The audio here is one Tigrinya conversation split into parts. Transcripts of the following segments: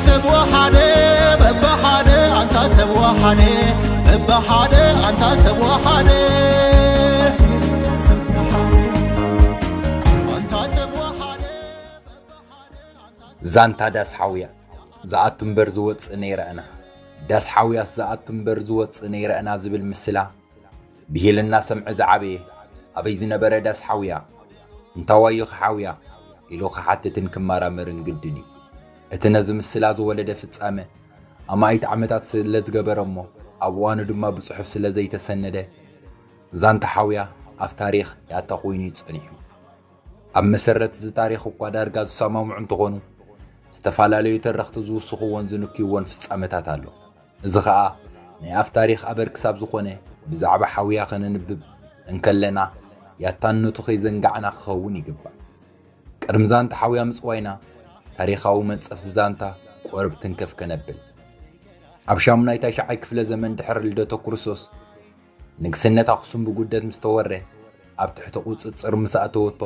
ሰብ ወሓደ በብሓደ ኣንታ ሰብ ወሓደ በብሓደ ኣንታ ሰብ ወሓደ ኣንታ ሰብ ወሓደ ዛንታ ዳስ ሓውያ ዝኣቱ እምበር ዝወፅእ ነይረኣና። ዳስ ሓውያስ ዝኣቱ እምበር ዝወፅእ ነይረኣና ዝብል ምስላ ብሂልና ሰምዐ ዝዓበየ ኣበይ ዝነበረ ዳስ ሓውያ እንታዋዩ ሓውያ ኢሉ ክሓትትን ክመራመርን ግድን እዩ። እቲ ነዚ ምስላ ዝወለደ ፍጻመ ኣማኢት ዓመታት ስለ ዝገበረ እሞ ኣብ እዋኑ ድማ ብጽሑፍ ስለ ዘይተሰነደ ዛንታ ሓውያ ኣብ ታሪኽ ያታ ኮይኑ እዩ ጸኒሑ። ኣብ መሰረት እዚ ታሪኽ እኳ ዳርጋ ዝሰማምዑ እንተኾኑ ዝተፈላለዩ ተረኽቲ ዝውስኽዎን ዝንክይዎን ፍጻመታት ኣሎ። እዚ ኸኣ ናይ ኣፍ ታሪኽ ኣበር ክሳብ ዝኾነ ብዛዕባ ሓውያ ከነንብብ እንከለና ያታነቱ ከይዘንጋዕና ክኸውን ይግባእ። ቅድሚ ዛንታ ሓውያ ምጽዋይና ታሪኻዊ መንጸፍ ዛንታ ቆርብ ትንከፍ ከነብል። ኣብ ሻሙናይ ታሽዓይ ክፍለ ዘመን ድሕሪ ልደተ ክርስቶስ ንግስነት ኣኽሱም ብጉደት ምስ ተወረ ኣብ ትሕቲ ቁጽጽር ምስ ኣተወቶ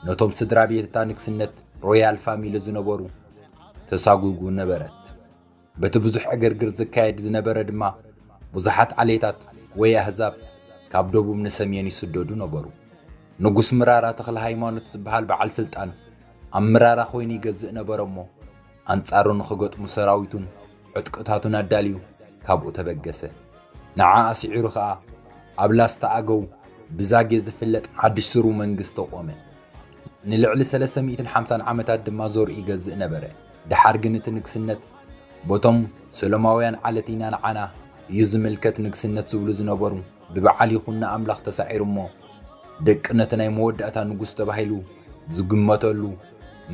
ነቶም ስድራ ቤት እታ ንግስነት ሮያል ፋሚሊ ዝነበሩ ተሳጉጉ ነበረት። በቲ ብዙሕ ዕግርግር ዝካየድ ዝነበረ ድማ ብዙሓት ዓሌታት ወይ ኣህዛብ ካብ ደቡብ ንሰሜን ይስደዱ ነበሩ። ንጉስ ምራራ ተኽለ ሃይማኖት ዝበሃል በዓል ስልጣን ኣብ ምራራ ኮይኑ ይገዝእ ነበረ እሞ ኣንጻሩ ንኽገጥሙ ሰራዊቱን ዕጥቅታቱን ኣዳልዩ ካብኡ ተበገሰ። ንዓ ኣስዒሩ ኸኣ ኣብ ላስታ ኣገው ብዛጌ ዝፍለጥ ሓድሽ ስሩ መንግስቲ ቆመ። ንልዕሊ ሰለስተ ሚእትን ሓምሳን ዓመታት ድማ ዞር ይገዝእ ነበረ። ደሓር ግን እቲ ንግስነት በቶም ሰሎማውያን ዓለት ኢና ንዓና እዩ ዝምልከት ንግስነት ዝብሉ ዝነበሩ ብበዓል ይኹን ንኣምላኽ ተሳዒሩ እሞ ደቂ ነቲ ናይ መወዳእታ ንጉስ ተባሂሉ ዝግመተሉ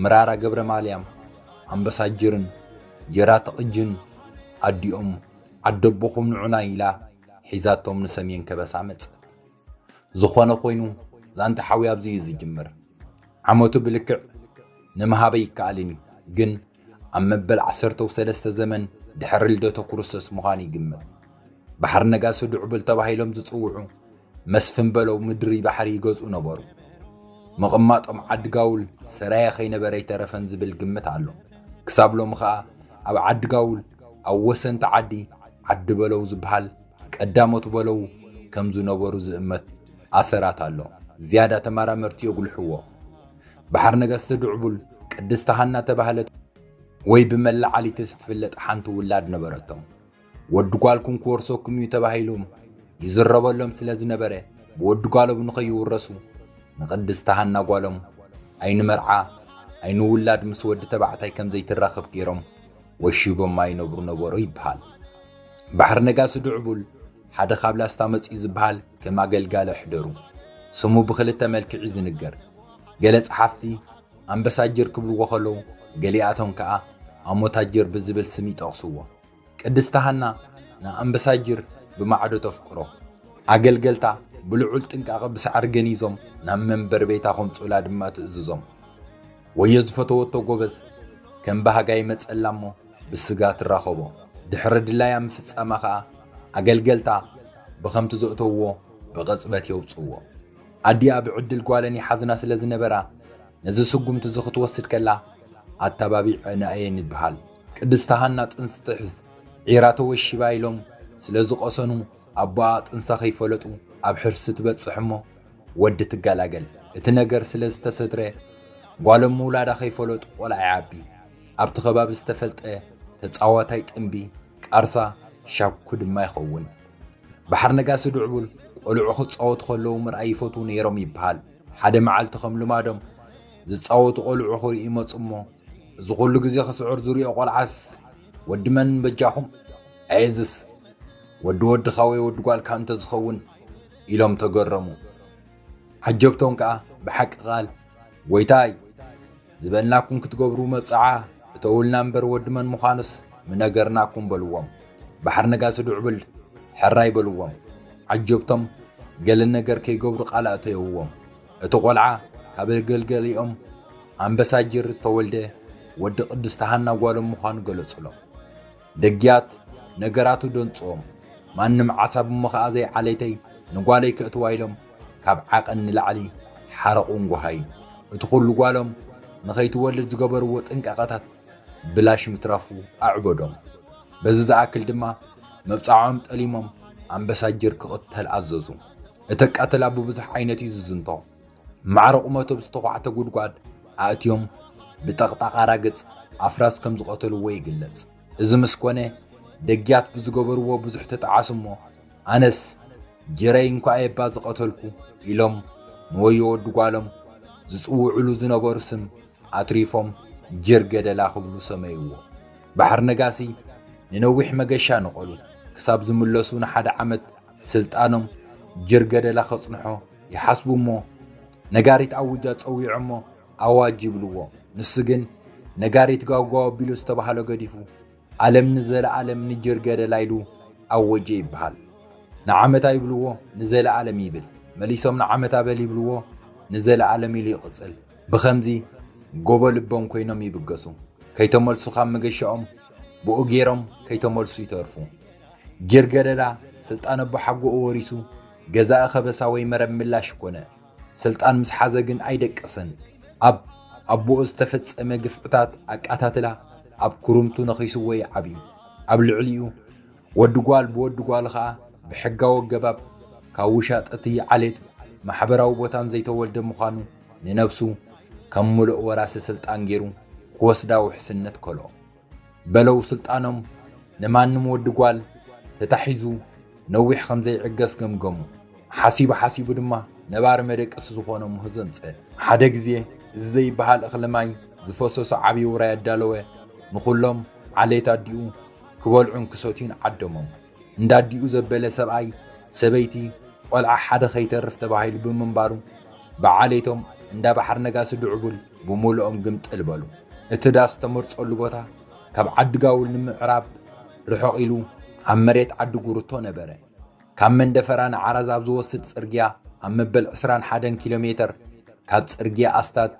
ምራራ ገብረ ማልያም ኣምበሳጅርን ጀራት ቅጅን ኣዲኦም ዓደቦኹም ንዑና ኢላ ሒዛቶም ንሰሜን ከበሳ መጸት። ዝኾነ ኮይኑ ዛንታ ሓዊ ኣብዚ እዩ ዝጅምር። ዓመቱ ብልክዕ ንምሃበ ይከኣልን እዩ፣ ግን ኣብ መበል ዓሰርተው ሰለስተ ዘመን ድሕሪ ልደተ ክርስቶስ ምዃኑ ይግመት። ባሕር ነጋሲ ድዕቡል ተባሂሎም ዝጽውዑ መስፍን በለው ምድሪ ባሕሪ ይገዝኡ ነበሩ። ምቕማጦም ዓዲ ጋውል ሰራየ ከይነበረ ኣይተረፈን ዝብል ግምት ኣሎ። ክሳብ ሎሚ ኸኣ ኣብ ዓዲ ጋውል ኣብ ወሰንቲ ዓዲ ዓዲ በለው ዝበሃል ቀዳሞት በለው ከም ዝነበሩ ዝእመት ኣሰራት ኣሎ። ዝያዳ ተመራመርቲ የጉልሕዎ። ባሕር ነጋሲ ድዕቡል ቅድስቲ ሃና ተባህለት ወይ ብመላዓሊትስ ትፍለጥ ሓንቲ ውላድ ነበረቶም። ወዲ ጓልኩም ክወርሰኩም እዩ ተባሂሎም ይዝረበሎም ስለ ዝነበረ ብወዲ ጓሎም ንኸይውረሱ ንቅድስቲ ሃና ጓሎም ኣይንመርዓ ኣይንውላድ ምስ ወዲ ተባዕታይ ከም ዘይትራኸብ ገይሮም ወሺቦማ ይነብሩ ነበሩ ይበሃል። ባሕር ነጋሲ ድዕቡል ሓደ ካብ ላስታ መጺኡ ዝበሃል ከም ኣገልጋሊ ኣሕደሩ። ስሙ ብኽልተ መልክዕ እዩ ዝንገር። ገለ ጸሓፍቲ ኣምበሳጀር ክብልዎ ከለዉ ገሊኣቶም ከኣ ኣሞታጀር ብዝብል ስም ይጠቕስዎ። ቅድስቲ ሃና ንኣምበሳጅር ብማዕዶ ተፍቅሮ። ኣገልገልታ ብልዑል ጥንቃቐ ብሳዕሪ ገኒዞም ናብ መንበሪ ቤታ ከምጽኡላ ድማ ትእዝዞም። ወዮ ዝፈተወቶ ጎበዝ ከም ባህጋ ይመጸላ እሞ ብስጋ ትራኸቦ። ድሕሪ ድላያ ምፍጻማ ኸኣ ኣገልገልታ ብኸምቲ ዘእተውዎ ብቕጽበት የውጽእዎ። ኣዲኣ ብዕድል ጓለን ይሓዝና ስለ ዝነበራ ነዚ ስጉምቲ እዚ ክትወስድ ከላ ኣተባቢዐንኣ እየን ይበሃል። ቅድስቲ ሃና ጥንሲ ትሕዝ ዒራ ተወሺባ ኢሎም ስለ ዝቐሰኑ ኣቦኣ ጥንሳ ከይፈለጡ ኣብ ሕርሲ ትበጽሕ እሞ ወዲ ትገላገል። እቲ ነገር ስለ ዝተሰትረ ጓሎም ምውላዳ ከይፈለጡ ቆልዓ ይዓቢ። ኣብቲ ከባቢ ዝተፈልጠ ተጻዋታይ ጥንቢ ቃርሳ ሻኩ ድማ ይኸውን። ባሕር ነጋሲ ድዕቡል ቆልዑ ክጻወቱ ከለዉ ምርኣይ ይፈትዉ ነይሮም ይበሃል። ሓደ መዓልቲ ከም ልማዶም ዝጻወቱ ቆልዑ ክርኢ ይመጹ እሞ እዚ ኩሉ ግዜ ክስዕር ዝሪኦ ቆልዓስ ወዲ መን በጃኹም? ኣየዝስ ወዲ ወድኻ ወይ ወዲ ጓልካ እንተዝኸውን ኢሎም ተገረሙ። ዓጀብቶም ከኣ ብሓቂ ቃል ጎይታይ ዝበልናኩም ክትገብሩ መብጽዓ እተውልና እምበር ወዲ መን ምዃኑስ ምነገርናኩም በልዎም። ባሕር ነጋሲ ድዕብል ሕራይ በልዎም። ዓጀብቶም ገለ ነገር ከይገብሩ ቃል ኣእተየውዎም። እቲ ቆልዓ ካብ ገልገሊኦም ኣምበሳጅር ዝተወልደ ወዲ ቅድስቲ ሃና ጓሎም ምዃኑ ገለጹሎም። ደግያት ነገራቱ ደንጽዎም። ማንም ዓሳብ እሞ ኸኣ ዘይዓሌተይ ንጓለይ ከእትዋ ኢሎም ካብ ዓቐን ንላዕሊ ሓረቑን ጓሃዩን። እቲ ኩሉ ጓሎም ንኸይትወልድ ዝገበርዎ ጥንቃቐታት ብላሽ ምትራፉ ኣዕበዶም። በዚ ዝኣክል ድማ መብጻዕኦም ጠሊሞም ኣምበሳጅር ክቕተል ኣዘዙ። እቲ ኣቃተላ ብብዙሕ ዓይነት እዩ ዝዝንቶ። ማዕረ ቁመቱ ብዝተዃዕተ ጉድጓድ ኣእትዮም ብጠቕጣቓ ራግጽ ኣፍራስ ከም ዝቐተልዎ ይግለጽ። እዚ ምስ ኮነ ደግያት ብዝገበርዎ ብዙሕ ተጠዓሱ እሞ ኣነስ ጀረይ እንኳ እየባ ዝቐተልኩ ኢሎም ንወዮ ወዲ ጓሎም ዝጽውዕሉ ዝነበሩ ስም ኣትሪፎም ጀርገደላ ክብሉ ሰመይዎ። ባሕር ነጋሲ ንነዊሕ መገሻ ነቐሉ። ክሳብ ዝምለሱ ንሓደ ዓመት ስልጣኖም ጀርገደላ ከጽንሖ ይሓስቡ እሞ ነጋሪት ኣውጃ ጸዊዖሞ ኣዋጅ ይብልዎ። ንሱ ግን ነጋሪት ጋጓ ኣቢሉ ዝተባህሎ ገዲፉ ኣለም ንዘለኣለም ንጀርገደላ ኢሉ ኣወጀ ይበሃል። ንዓመታ ይብልዎ ንዘለኣለም ይብል። መሊሶም ንዓመታ በል ይብልዎ ንዘለኣለም ኢሉ ይቕጽል። ብኸምዚ ጎቦ ልቦም ኮይኖም ይብገሱ። ከይተመልሱ ካብ መገሻኦም ብኡ ገይሮም ከይተመልሱ ይተርፉ። ጀርገደላ ስልጣን ኣቦሓጎኡ ወሪሱ ገዛኢ ከበሳ ወይ መረብ ምላሽ ኮነ። ስልጣን ምስ ሓዘ ግን ኣይደቀሰን። ኣብ ኣቦኡ ዝተፈጸመ ግፍዕታት ኣቃታትላ ኣብ ክሩምቱ ነኺስዎ ይዓብዩ። ኣብ ልዕሊኡ ወዲ ጓል ብወዲ ጓሉ ኸኣ ብሕጋዊ ኣገባብ ካብ ውሻጠቲ ዓሌት ማሕበራዊ ቦታን ዘይተወልደ ምዃኑ ንነብሱ ከም ምሉእ ወራሲ ስልጣን ገይሩ ክወስዳ ውሕስነት ከልኦ። በለው ስልጣኖም ንማንም ወዲ ጓል ተታሒዙ ነዊሕ ከም ዘይዕገስ ገምገሙ። ሓሲቡ ሓሲቡ ድማ ነባሪ መደቀሲ ዝኾኖ ምህዞ ኣምጸ። ሓደ ግዜ እዚ ዘይበሃል እኽሊ ማይ ዝፈሰሶ ዓብዪ ውራይ ኣዳለወ። ንኹሎም ዓሌት ኣዲኡ ክበልዑን ክሰትዩን ዓደሞም። እንዳ ኣዲኡ ዘበለ ሰብኣይ፣ ሰበይቲ፣ ቆልዓ ሓደ ከይተርፍ ተባሂሉ ብምንባሩ ብዓሌቶም እንዳ ባሕር ነጋሲ ድዕቡል ብምሉኦም ግምጥል በሉ። እቲ ዳስ ተመርጸሉ ቦታ ካብ ዓዲ ጋውል ንምዕራብ ርሕቕ ኢሉ ኣብ መሬት ዓዲ ጉርቶ ነበረ። ካብ መንደፈራ ንዓራዝ ኣብ ዝወስድ ጽርግያ ኣብ መበል ዕስራን ሓደን ኪሎ ሜተር ካብ ጽርግያ ኣስታት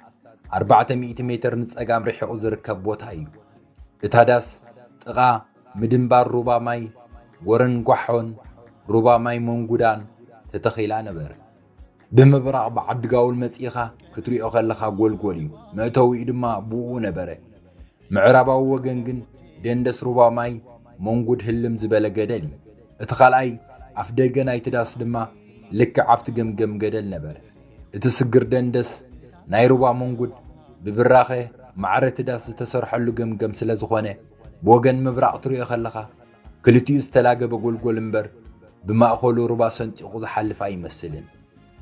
ኣርባዕተ ሚእቲ ሜተር ንጸጋም ርሒቑ ዝርከብ ቦታ እዩ። እታ ዳስ ጥቓ ምድንባር ሩባ ማይ ጎረንጓሖን ሩባ ማይ መንጉዳን ተተኺላ ነበረ። ብምብራቕ ብዓዲ ጋውል መጺእኻ ክትሪኦ ከለኻ ጎልጎል እዩ። መእተዊኡ ድማ ብኡ ነበረ። ምዕራባዊ ወገን ግን ደንደስ ሩባ ማይ መንጉድ ህልም ዝበለ ገደል እዩ። እቲ ካልኣይ ኣፍ ደገ ናይቲ ዳስ ድማ ልክዕ ኣብቲ ገምገም ገደል ነበረ። እቲ ስግር ደንደስ ናይ ሩባ መንጉድ ብብራኸ ማዕረ እቲ ዳስ ዝተሰርሐሉ ገምገም ስለ ዝኾነ ብወገን ምብራቕ ትሪኦ ከለኻ ክልቲኡ ዝተላገበ ጎልጎል እምበር ብማእኸሉ ሩባ ሰንጢቑ ዝሓልፍ ኣይመስልን።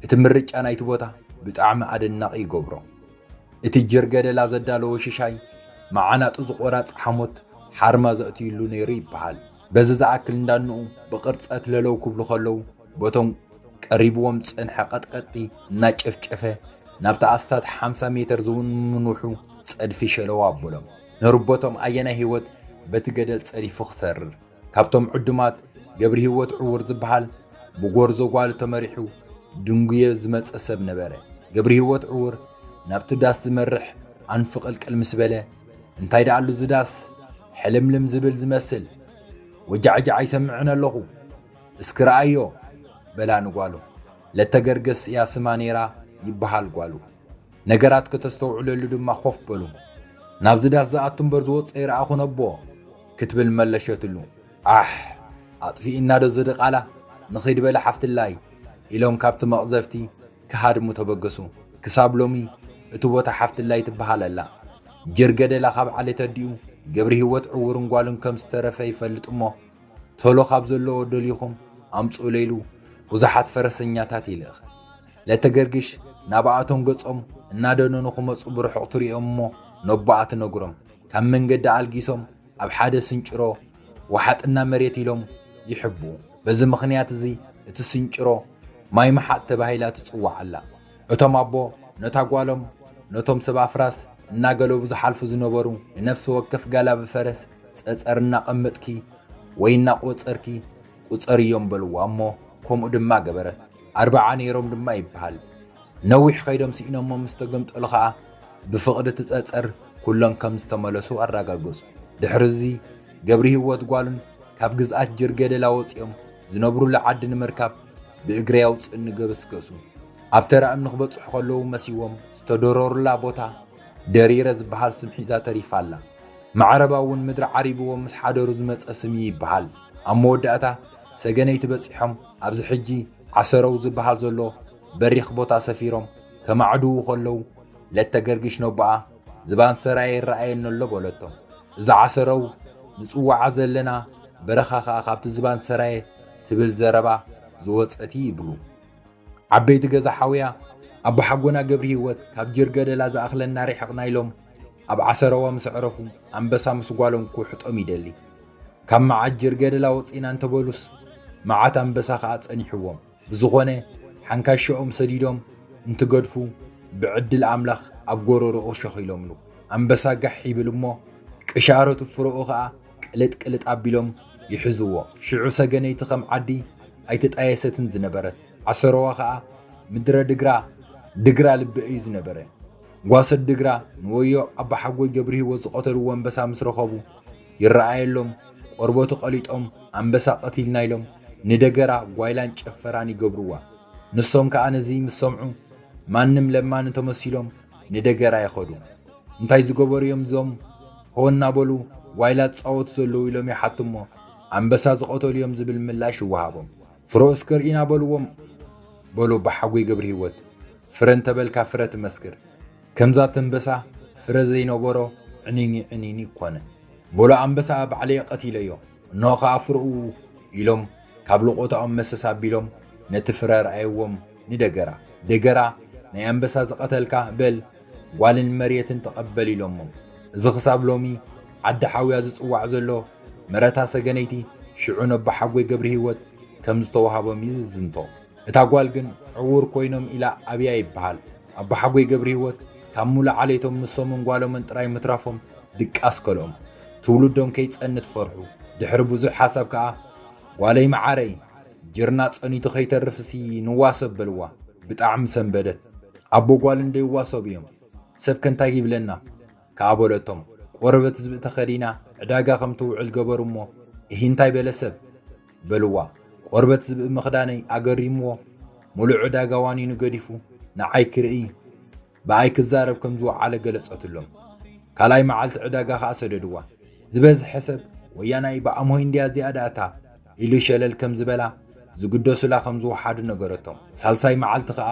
እቲ ምርጫ ናይቲ ቦታ ብጣዕሚ ኣደናቒ ይገብሮ። እቲ ጀርገደላ ዘዳለዎ ሽሻይ መዓናጡ ዝቖራጽ ሓሞት ሓርማ ዘእትዩሉ ነይሩ ይበሃል። በዚ ዝኣክል እንዳንኡ ብቕርጸት ለለው ክብሉ ከለዉ በቶም ቀሪብዎም ዝጸንሐ ቀጥቀጢ እናጨፍጨፈ ናብቲ ኣስታት ሓምሳ ሜተር ዝውንውሑ ጸድፊ ሸለዋ ኣበሎም። ንርቦቶም ኣየናይ ህይወት በቲ ገደል ጸዲፉ ክሰርር? ካብቶም ዕዱማት ገብሪ ህይወት ዕውር ዝበሃል ብጎርዞ ጓሉ ተመሪሑ ድንጉየ ዝመጸ ሰብ ነበረ። ገብሪ ህይወት ዕውር ናብቲ ዳስ ዝመርሕ ኣንፍቕልቅል ምስ በለ፣ "እንታይ ደኣሉ እዚ ዳስ ሕልምልም ዝብል ዝመስል? ወጃዕጃዕ ኣይሰምዕን ኣለኹ፣ እስኪ ረኣዮ" በላ ንጓሉ። ለተገርገስ እያ ስማ ነይራ ይበሃል ጓሉ። ነገራት ከተስተውዕለሉ ድማ ኮፍ በሉ። "ናብዚ ዳስ ዝኣቱ እምበር ዝወጽእ ኣይረኣኹን ኣቦ" ክትብል መለሸትሉ። "ኣሕ፣ ኣጥፊእና ዶ እዚ ድቓላ? ንኺድ በሊ ሓፍትላይ" ኢሎም ካብቲ መቕዘፍቲ ክሃድሙ ተበገሱ። ክሳብ ሎሚ እቲ ቦታ ሓፍትላይ ትበሃል ኣላ። ጀርገደላ ካብ ዓሌት ኣዲኡ ገብሪ ህይወት ዕውርን ጓሉን ከም ዝተረፈ ይፈልጥ እሞ፣ "ቶሎ ካብ ዘለዎ ደሊኹም ኣምጽኡለይ" ኢሉ ብዙሓት ፈረሰኛታት ይልእኽ። ለተገርግሽ ናብኣቶም ገጾም እናደነኑ ክመጹ ብርሑቕ ትሪኦም እሞ፣ ነቦኣ ትነግሮም። ካብ መንገዲ ኣልጊሶም ኣብ ሓደ ስንጭሮ ወሓጥና መሬት ኢሎም ይሕብኡ። በዚ ምኽንያት እዚ እቲ ስንጭሮ ማይ መሓጥ ተባሂላ ትጽዋዕ ኣላ። እቶም ኣቦ ነታ ጓሎም ነቶም ሰብ ኣፍራስ እናገለቡ ዝሓልፉ ዝነበሩ ንነፍሲ ወከፍ ጋላቢ ፈረስ ጸጸር እናቐመጥኪ ወይ እናቖጸርኪ ቁጸርዮም በልዋ እሞ ከምኡ ድማ ገበረት። ኣርብዓ ነይሮም ድማ ይበሃል። ነዊሕ ከይዶም ስኢኖሞ ምስ ተገምጠሉ ኸኣ ብፍቕዲ እቲ ጸጸር ኩሎም ከም ዝተመለሱ ኣረጋገጹ። ድሕሪ እዚ ገብሪ ህይወት ጓሉን ካብ ግዝኣት ጀርገደላ ወጺኦም ዝነብሩሉ ዓዲ ንምርካብ ብእግረይ ኣውጽእኒ ገበስገሱ። ኣብ ተራ እምኒ ክበጽሑ ከለዉ መሲዎም ዝተደረሩላ ቦታ ደሪረ ዝበሃል ስም ሒዛ ተሪፋ ኣላ። ማዕረባ እውን ምድሪ ዓሪብዎም ምስ ሓደሩ ዝመጸ ስም እዩ ይበሃል። ኣብ መወዳእታ ሰገነይቲ በጺሖም ኣብዚ ሕጂ ዓሰረው ዝበሃል ዘሎ በሪኽ ቦታ ሰፊሮም ከማዕድዉ ከለዉ ለተገርግሽ ነቦኣ ዝባን ሰራየ ይረኣየኒ ኣሎ በለቶም። እዛ ዓሰረው ንጽውዓ ዘለና በረኻ ኸኣ ካብቲ ዝባን ሰራየ ትብል ዘረባ ዝወጸት እዩ ይብሉ። ዓበይቲ ገዛ ሓውያ ኣቦሓጎና ገብርሂወት ካብ ጅርገደላ ዝኣኽለና ርሕቕና ኢሎም ኣብ ዓሰረዋ ምስ ኣዕረፉ ኣንበሳ ምስ ጓሎም ክውሕጦም ይደሊ። ካብ መዓት ጅርገደላ ወጺና እንተበሉስ መዓት ኣንበሳ ኸኣ ጸኒሕዎም። ብዝኾነ ሓንካሸኦም ሰዲዶም እንትገድፉ ብዕድል ኣምላኽ ኣብ ጎረሮኡ ሸኺሎምሉ። ኣንበሳ ጋሕ ይብል እሞ ቅሻረቱ ፍረኡ ኸኣ ቅልጥ ቅልጥ ኣቢሎም ይሕዝዎ። ሽዑ ሰገነይቲ ከም ዓዲ ኣይተጣየሰትን ዝነበረት። ዓሰረዋ ኸኣ ምድረ ድግራ ድግራ ልቢ እዩ ዝነበረ። ጓሶት ድግራ ንወዮ ኣባሓጎይ ገብርሂወት ዝቐተልዎ ኣንበሳ ምስ ረኸቡ ይረኣየሎም ቆርበቱ ቀሊጦም ኣንበሳ ቀቲልና ኢሎም ንደገራ ጓይላን ጨፈራን ይገብርዋ። ንሶም ከኣ ነዚ ምስ ሰምዑ ማንም ለማኒ ተመሲሎም ንደገራ ይኸዱ። እንታይ ዝገበሩ እዮም እዞም ሆ እናበሉ ጓይላ ዝጻወቱ ዘለዉ ኢሎም ይሓቱ እሞ ኣንበሳ ዝቐተሉ እዮም ዝብል ምላሽ ይወሃቦም። ፍረ እስከ ርኢና በልዎም በሉ ኣባሓጎይ ገብርሂወት። ፍረ እንተበልካ ፍረ ትመስክር። ከምዛ ተንበሳ ፍረ ዘይነበሮ ዕኒኒ ዕኒኒ ኮነ። በሎ ኣንበሳ ባዕለየ ቀቲለዮ፣ እንሆ ኸኣ ፍረኡ ኢሎም ካብ ልቖታኦም መሰስ ኣቢሎም ነቲ ፍረ ረኣይዎም ንደገራ። ደገራ ናይ ኣንበሳ ዝቐተልካ በል ጓልን መሬትን ተቐበል ኢሎሞም። እዚ ክሳብ ሎሚ ዓዲ ሓውያ ዝጽዋዕ ዘሎ መረታ ሰገነይቲ ሽዑ ነቦሓጎይ ገብረሂወት ከም ዝተዋህቦም እዩ ዝዝንቶ። እታ ጓል ግን ዕዉር ኮይኖም ኢላ ኣብያ ይበሃል። ኣቦሓጎይ ገብረሂወት ካብ ሙሉእ ዓሌቶም ንሶምን ጓሎምን ጥራይ ምትራፎም ድቃስ ከልኦም። ትውልዶም ከይጸንት ፈርሑ። ድሕሪ ብዙሕ ሓሳብ ከኣ ጓለይ መዓረይ ጅርና ጸኒቱ ከይተርፍሲ ንዋሰብ በልዋ። ብጣዕሚ ሰንበደት። ኣቦ ጓልን ዶ ይዋሰቡ እዮም? ሰብከ እንታይ ይብለና? ከኣ በለቶም። ቆርበት ዝብኢ ተኸዲና ዕዳጋ ከም ትውዕል ገበሩ እሞ እሂ እንታይ በለ ሰብ? በልዋ። ቆርበት ዝብኢ ምኽዳነይ ኣገሪምዎ ሙሉእ ዕዳጋ ዋኒኑ ገዲፉ ንዓይ ክርኢ ብኣይ ክዛረብ ከም ዝወዓለ ገለጸትሎም። ካልኣይ መዓልቲ ዕዳጋ ከኣ ሰደድዋ። ዝበዝሐ ሰብ ወያናይ ብኣምሆይ እንድያ እዚኣ ደኣታ ኢሉ ሸለል ከም ዝበላ ዝግደሱላ ከም ዝወሓዱ ነገረቶም። ሳልሳይ መዓልቲ ከኣ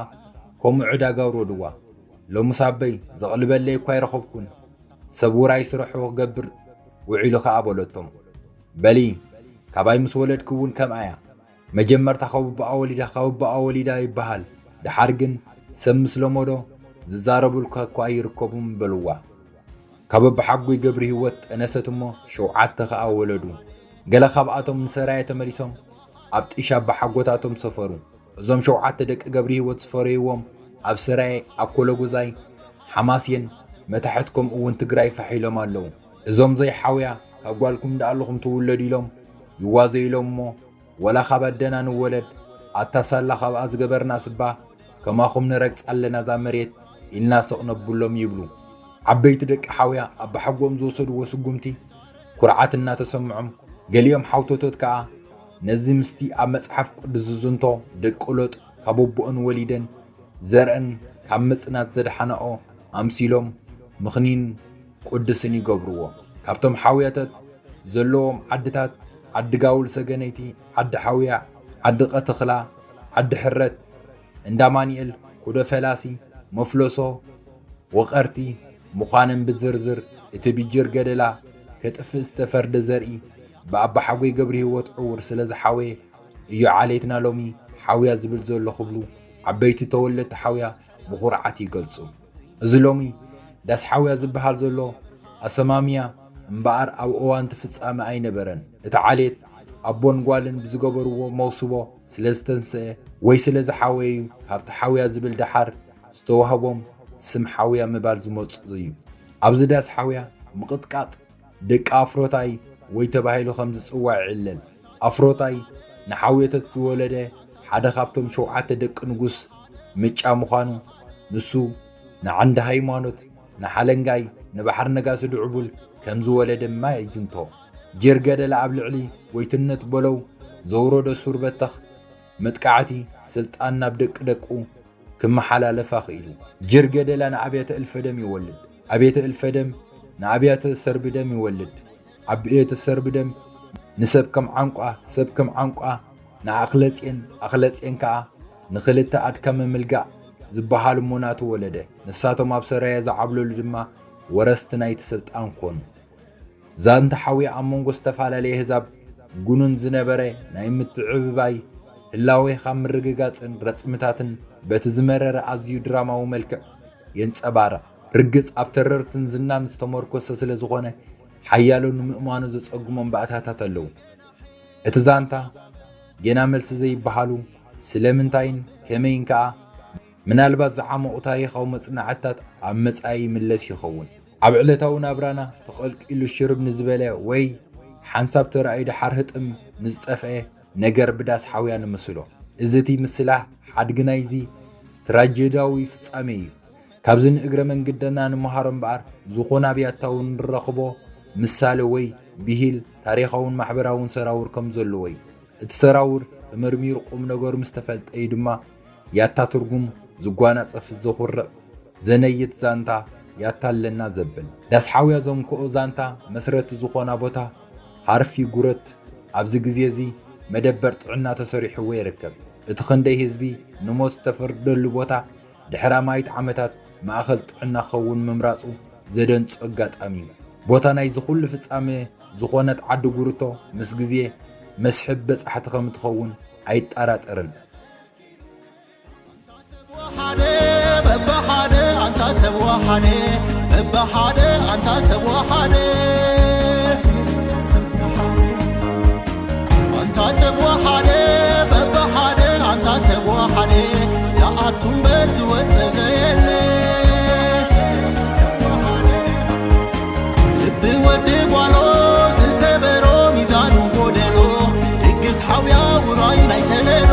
ከምኡ ዕዳጋ ኣውረድዋ። ሎምስ ኣቦይ ዘቕልበለይ እኳ ኣይረኸብኩን፣ ሰብ ውራይ ስርሑ ክገብር ውዒሉ ከኣ በለቶም። በሊ ካባይ ምስ ወለድኪ እውን ከምኣ እያ። መጀመርታ ካብ ኣቦኣ ወሊዳ ካብ ኣቦኣ ወሊዳ ይበሃል። ደሓር ግን ሰብ ምስ ለመዶ ዝዛረቡልካ እኳ ኣይርከቡን በልዋ። ካብ ኣቦሓጎይ ገብረሂወት ጠነሰት እሞ ሸውዓተ ከኣ ወለዱ። ገለ ካብኣቶም ንሰራየ ተመሊሶም ኣብ ጢሻ ኣቦሓጎታቶም ሰፈሩ። እዞም ሸውዓተ ደቂ ገብረሂወት ዝፈረይዎም ኣብ ሰራየ፣ ኣኮለጉዛይ፣ ሓማስየን መታሕት ከምኡ እውን ትግራይ ፋሕ ኢሎም ኣለዉ። እዞም ዘይሓውያ ካብ ጓልኩም ደኣለኹም ትውለዱ ኢሎም ይዋዘዩሎም እሞ ወላ ካብ ኣደና ንወለድ ኣታ ሳላ ካብኣ ዝገበርናስ እባ ከማኹም ንረግጻ ኣለና እዛ መሬት ኢልና ስቕ ነብሎም ይብሉ። ዓበይቲ ደቂ ሓውያ ኣባሓጎኦም ዝወሰድዎ ስጉምቲ ኩርዓት እናተሰምዖም፣ ገሊኦም ሓውተቶት ከኣ ነዚ ምስቲ ኣብ መጽሓፍ ቅዱስ ዝዝንቶ ደቂ ሎጥ ካብ ኣቦኦን ወሊደን ዘርእን ካብ ምጽናት ዘድሓናኦ ኣምሲሎም ምኽኒን ቅዱስን ይገብርዎ። ካብቶም ሓውያታት ዘለዎም ዓድታት ዓዲ ጋውል ሰገነይቲ፣ ዓዲ ሓውያ፣ ዓዲ ቀትኽላ፣ ዓዲ ሕረት፣ እንዳ ኣማኑኤል፣ ኩዶ ፈላሲ፣ መፍለሶ፣ ወቐርቲ ምዃነን ብዝርዝር እቲ ብጅር ገደላ ከጥፍእ ዝተፈርደ ዘርኢ ብኣባሓጎይ ገብረሂወት ዕዉር ስለ ዝሓወየ እዩ ዓሌትና ሎሚ ሓውያ ዝብል ዘሎ ክብሉ ዓበይቲ ተወለድቲ ሓውያ ብኹርዓት ይገልጹ። እዚ ሎሚ ዳስ ሓውያ ዝበሃል ዘሎ ኣሰማምያ እምበኣር ኣብ እዋን እቲ ፍጻመ ኣይነበረን። እቲ ዓሌት ኣቦን ጓልን ብዝገበርዎ መውስቦ ስለ ዝተንስአ ወይ ስለ ዝሓወየ እዩ ካብቲ ሓውያ ዝብል ደሓር ዝተዋህቦም ስም ሓውያ ምባል ዝመጽእ እዩ። ኣብዚ ዳስ ሓውያ ምቕጥቃጥ ደቂ ኣፍሮታይ ወይ ተባሂሉ ከም ዝጽዋዕ ይዕለል። ኣፍሮታይ ንሓውየተት ዝወለደ ሓደ ካብቶም ሸውዓተ ደቂ ንጉስ ምጫ ምዃኑ፣ ንሱ ንዓንዲ ሃይማኖት፣ ንሓለንጋይ፣ ንባሕር ነጋሲ ድዕቡል ከም ዝወለደ ድማ ይዝንቶ። ጀርገደላ ኣብ ልዕሊ ጎይትነት በለው ዘውረዶ ሱር በተኽ መጥቃዕቲ ስልጣን ናብ ደቂ ደቁ ክመሓላለፍ ኣኽኢሉ። ጅርገደላ ንኣብያተ እልፈደም ይወልድ። ኣብያተ እልፈደም ንኣብያተ ሰርቢ ደም ይወልድ። ኣብያተ ሰርቢ ደም ንሰብ ከም ዓንቋ፣ ሰብ ከም ዓንቋ፣ ንኣኽለጼን ኣኽለጼን ከኣ ንኽልተ ኣድካመ ምልጋእ ዝበሃል እሞ ናቱ ወለደ። ንሳቶም ኣብ ሰራየ ዝዓብለሉ ድማ ወረስቲ ናይቲ ስልጣን ኮኑ። ዛንታ ሓውያ ኣብ መንጎ ዝተፈላለየ ህዛብ ጉኑን ዝነበረ ናይ ምትዕብባይ ህላዌ ካብ ምርግጋጽን ረጽምታትን በቲ ዝመረረ ኣዝዩ ድራማዊ መልክዕ የንጸባርቕ። ርግጽ ኣብ ተረርትን ዝናን ዝተመርኮሰ ስለ ዝኾነ ሓያሎ ንምእማኑ ዘጸግሞም ባእታታት ኣለዉ። እቲ ዛንታ ጌና መልሲ ዘይበሃሉ ስለምንታይን ከመይን ከኣ ምናልባት ዝዓመቑ ታሪኻዊ መጽናዕትታት ኣብ መጻኢ ይምለስ ይኸውን። ኣብ ዕለታዊ ናብራና ተቐልቂሉ ሽርብ ንዝበለ ወይ ሓንሳብ ተራእዩ ደሓር ህጥም ንዝጠፍአ ነገር ብዳስ ሓውያ ንምስሎ። እዚ እቲ ምስላ ሓድጊ ናይዚ ትራጀድያዊ ፍጻሜ እዩ። ካብዚ ንእግረ መንገድና ንምሃሮ እምበኣር፣ ዝኾነ ኣብያታዊ ንረኽቦ ምሳሌ ወይ ብሂል ታሪኻውን ማሕበራውን ሰራውር ከም ዘለዎ እዩ። እቲ ሰራውር ተመርሚሩ ቁም ነገሩ ምስ ተፈልጠ እዩ ድማ ያታ ትርጉም ዝጓናጸፍ ዘኹርዕ ዘነይት ዛንታ ያታ ኣለና ዘብል። ዳስ ሓውያ ዘንክኦ ዛንታ መስረቲ ዝኾና ቦታ ሃርፊ ጉረት ኣብዚ ግዜ እዚ መደበር ጥዕና ተሰሪሕዎ ይርከብ። እቲ ክንደይ ህዝቢ ንሞት ዝተፈርደሉ ቦታ ድሕሪ ኣማኢት ዓመታት ማእኸል ጥዕና ክኸውን ምምራጹ ዘደንጹ ኣጋጣሚ እዩ። ቦታ ናይዚ ኩሉ ፍጻመ ዝኾነት ዓዲ ጉርቶ ምስ ግዜ መስሕብ በጻሕቲ ከም እትኸውን ኣይጠራጠርን። ሓደ በብሓደ ኣንታ ሰብ ወሓደ በብሓደ ኣንታ ሰብ ወሓደ ኣንታ ሰብ ወሓደ በብሓደ ኣንታ ሰብ ወሓደ ዝኣቱ እምበር ዝወፀ ዘየለ ልቢ ወዲ ጓሎ ዝሰበሮ ሚዛኑ ጎደሎ ድግስ ሓውያ ውራይ ናይ ተለሎ